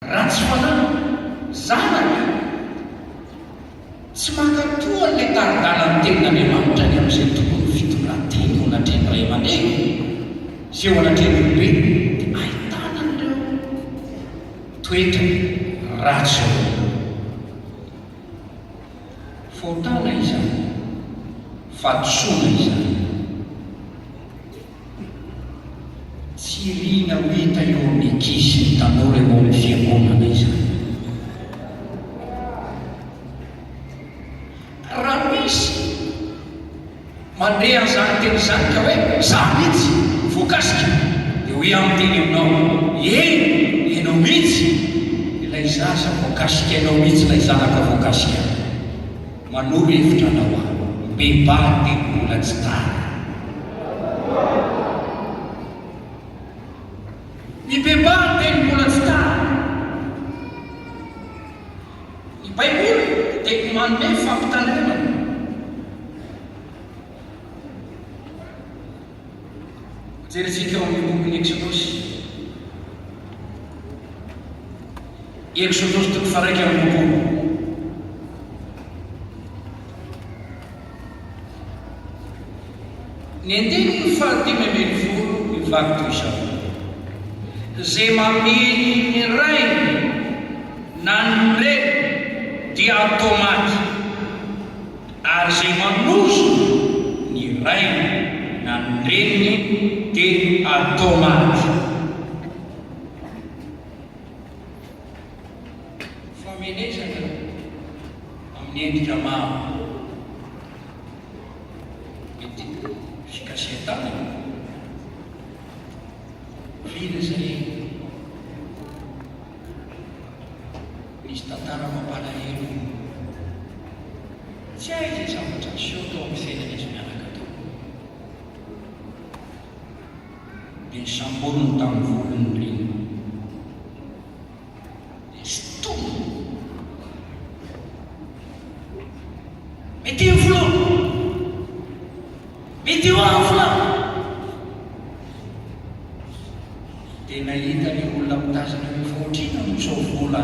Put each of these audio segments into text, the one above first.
Ratsy fanahy, zanaka tsy mankatò an'ilay tari-dalan'ny Tenin'Andriamanitra ny amin'izay tokony ho fitondran-tena eo anatrehan'ny ray aman-dreny sy eo anatrehan'ny olobe, dia ahitana an'ireo toetra ratsy ireo. Fahotana izany, fahadisoana izany. Tsy irina ho hita eo amin'ny ankizy sy ny tanora eo amin'ny fiangonana izany. Raha misy mandre an'izany teny izany ka hoe izaho mihitsy no voakasika, dia hoy aho miteny aminao, eny, ianao mihitsy ilay zaza voakasika, ianao mihitsy ilay zanaka voakasika. Manoro hevitra anao aho, mibebaha dia mbola tsy tara. Mibebaha dia mbola tsy tara. Ny Baiboly dia manome fampitandremana. Jerentsika ao amin'ny bokin'ny Eksodosy. Eksodosy toko faharaika amby 20. Ny andininy fahadimy 15 mivaky toy izao, Izay mamely ny rainy na ny reniny dia atao maty. Ary izay manozona ny rainy na ny reniny dia atao maty. Famelezana amin'ny endrika maro. Mety fikasihan-tanana, vina izay Misy tantara mampalahelo. Tsy hay izay zavatra niseho tao amin'ny fiainan'izy mianaka tao. Dia nosamboriny tamin'ny volony ny reniny. Dia sintominy. Mety ho filoha. Mety ho avy filoha. Dia nahita ilay olona mitazana hoe fa otrina moa izao vola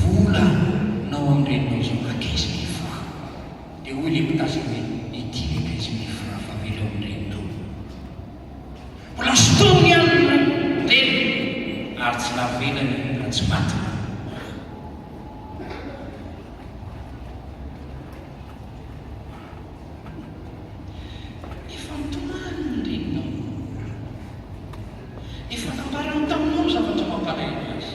vola nao amin'ny reninao izao ka quinze mille francs. Dia hoy ilay mpitazana hoe ity ilay quinze mille francs fa avelao amin'ny reninao. Mbola sintominy ihany ny reniny ary tsy navelany raha tsy maty. Efa nitomany ny reninao. Efa nambarany taminao ny zavatra mampalahelo azy.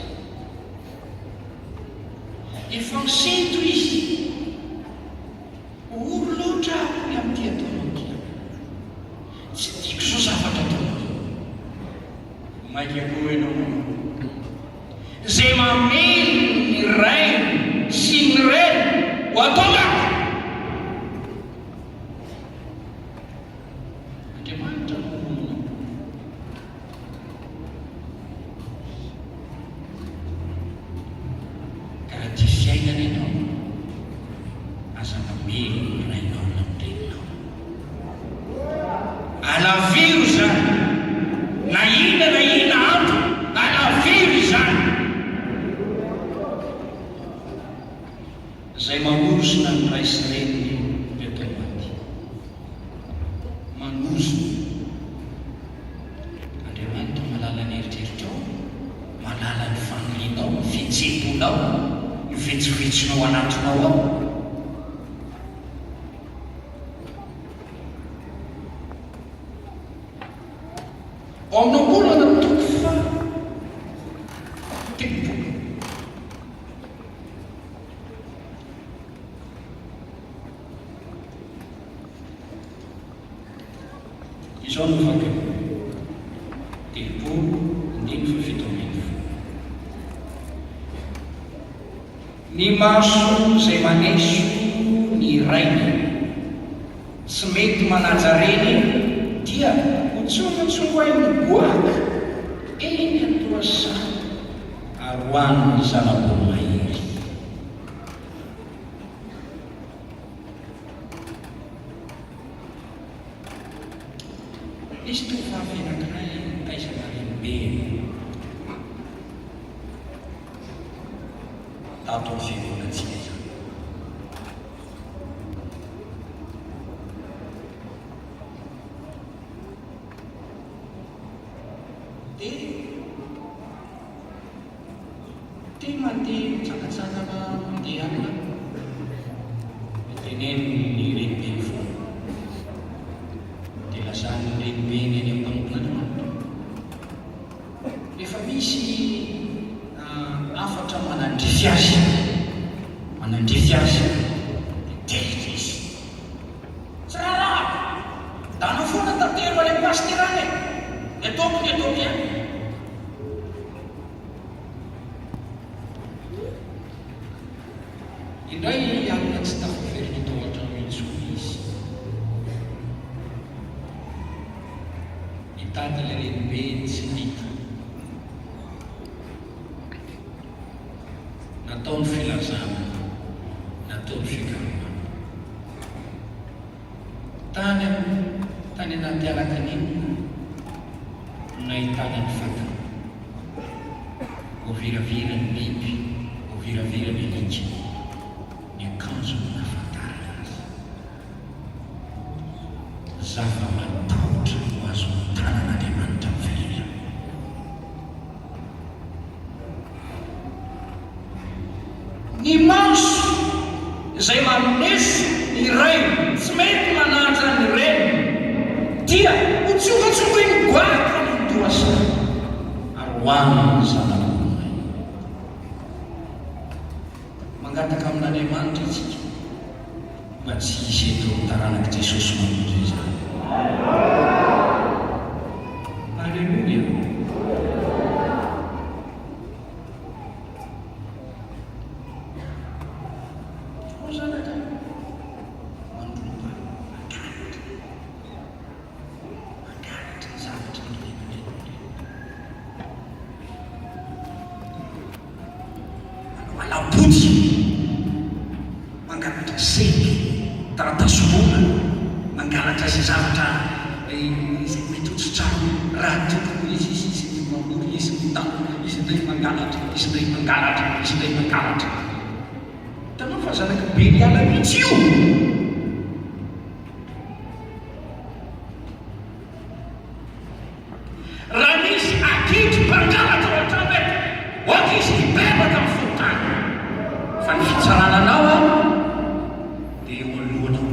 Efa misento izy. Ory loatra aho ny amin'ity ataonao ity. Tsy tiako izao zavatra ataonao izao. Mainka koa ianao manao. Izay mamely ny rainy sy ny reniny ho atao maty. Andriamanitra no hamono anao. Ka raha tia fiainana ianao, aza mamely ny rainao na ny reninao. Alaviro izany, na inona na inona antony, alaviro izany. Izay manozona ny ray sy reniny dia atao maty. Manozona. Andriamanitra mahalala ny eritreritrao, mahalala ny fanirianao, ny fihetseham-ponao, ny vetsovetsinao anatinao ao. Ao amin'ny Ohabolana toko faha 30. Izao no vakiny, 30 andininy faha 17. Ny maso izay maneso ny rainy tsy mety manaja reny dia ho tsongotsongoin'ny goaka eny an-dohasaha ary ho an'ny zana-boromahery. Nisy tovovavy anankiray nitaiza renibeny. Tato amin'ny fiangonantsika izany. Dia te mandeha mitsangatsangana mandeha alina, dia teneniny ny renibeny foana. Dia lazan'ny renibeny any amin'ny mpanompon'Andriamanitra. Rehefa misy hafatra manandrify azy, manandrify azy, dia tezitra izy. Tsy raharahako! Ndana foana tatero any amin'ny pasitera any e! Ny ataoko ny ataoko ihany. Indray alina tsy tafaverina tao an-trano intsony izy. Nitady ilay renibeny tsy nahita. Natao ny filazana, natao ny fikarohana. Tany amin'ny tany anaty ala kaninina no nahitana ny fatiny. Voaviraviran'ny biby, voaviraviran'ny alika ny akanjo no nahafantarana azy. Zava-matahotra no azon'ny tanan'Andriamanitra miverina. Ny maso izay maneso ny rainy tsy mety manaja ny reniny dia ho tsongatsongain'ny goaka ny dohasaha ary ho an'ny zanak'olona io. Mangataka amin'Andriamanitra isika mba tsy hisy eto amin'ny taranak'i Jesosy Mamonjy izany. Aleloia! Ho zanaka mandroba mangalatra. Mangalatra ny zavatra ny ray aman-dreny. Manao alam-potsy, mangalatra seky, taratasy vola, mangalatra izay zavatra izay mety ho tsy trano raha tokony ho izy, izy izy no mamory, izy no mitantana, izy indray mangalatra, izy indray mangalatra, izy indray mangalatra. Hitanao fa zanak'i Beliala mihitsy io! Raha misy akitry mpangalatra ao an-trano eto, aoka izy hibebaka amin'ny fahotany, fa ny fitsarana anao dia eo anoloanao.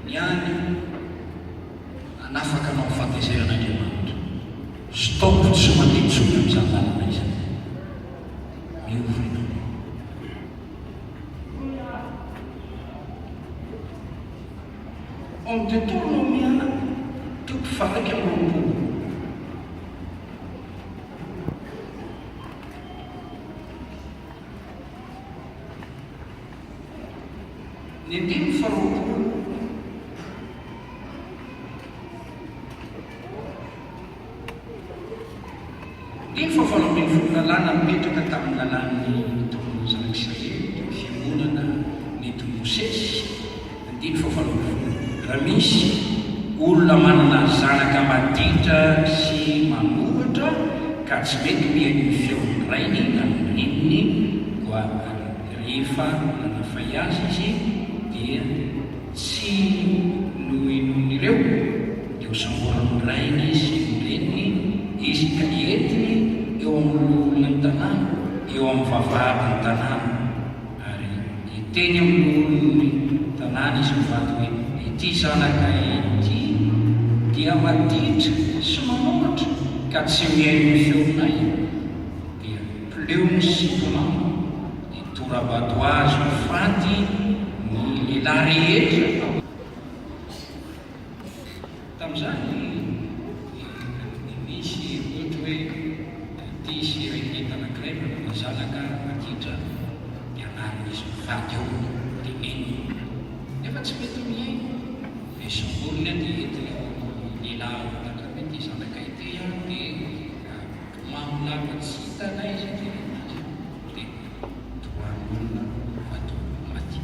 Ny any hanafaka anao amin'ny fahatezeran'Andriamanitra. Stop tsy mandeha intsony amin'izany lalana izany. Miova ianao. Ao amin'ny Deoteronomia toko faha-21. Ny andininy faharoapolo. Iny fa 18 lalàna nipetraka tamin'ny lalàn'ny nataon'ny zanak'Israely teo amin'ny fiangonana nentin'i Mosesy. Andininy faha 18, Raha misy olona manana zanaka maditra sy manohitra ka tsy mety mihaino ny feon'ny rainy na ny reniny, koa rehefa nanafay azy izy dia Tsy nohenoin'ireo, dia hosamborin'ny rainy sy ny reniny izy ka entiny eo amin'ny loholona ny tanàna, eo amin'ny vavahadin'ny tanàna. Ary hiteny amin'ny loholon'ny tanàna izy mivady hoe, Ity zanakay ity dia maditra sy manohitra ka tsy mihaino ny feonay, dia pleony sy tonamo. Dia tora-bato azy ho faty ny lehilahy rehetra. Tamin'izany dia nisy ohatra hoe nisy renihety anankiray manana zanaka maditra dia anarin'izy mivady eo dia neniny nefa tsy mety mihaino dia samboriny dia entiny ao amin'ny lehilahy ao an-tanàna hoe ity zanakay ity dia mamo lava tsy hitanay izay tenenina azy. Dia tohan'olona vato maty.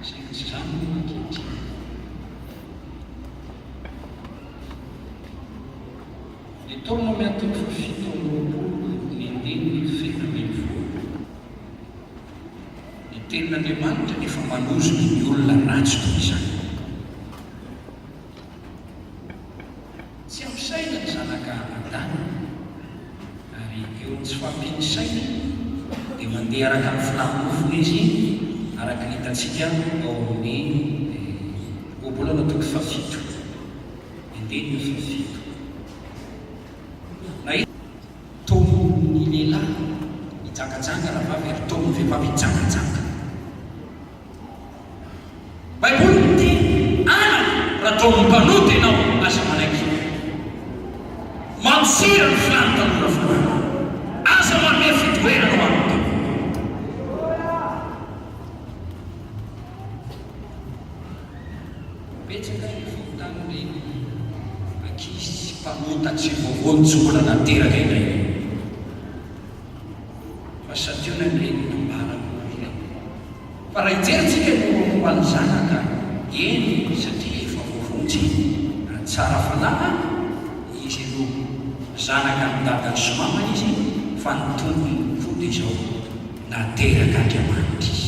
Saingy tsy izany no ankehitriny. Deoteronomia toko fahafito amby roapolo ny andininy fahefatra ambin'ny folo. Ny tenin'Andriamanitra dia efa manozona ny olona ratsy toy izany. Tsy ampy saina ny zanaka adala, ary eo amin'ny tsy fahampian'ny sainy dia mandeha araka ny filàn'ny nofony izy, araka ny hitantsika ao amin'ny Ohabolana toko fahafito, andininy fahafito. Na Tomon'ny lehilahy hijangajanga rahavavy ary tomon'ny vehivavy hijangajanga. Baiboly miteny, Anaka, raha tomon'ny mpanota ianao, aza manaiky. Mampisera ny filàn'ny tanora fanahy. Aza manome fitoerana ho an'ny devoly. Betsaka ny fahotan'ireny ankizy mpanota tsy voavonjy tsy mbola nateraka indray ireny. Fa santionany ireny nambarako ireny. Fa raha hijery tsika ny mombamomba ny zanaka, eny satria efa voavonjy, raha tsara fanahy izy ireo zanaka ny dadany sy mamany izy fa ny tompony koa dia izao, naterak'Andriamanitra izy.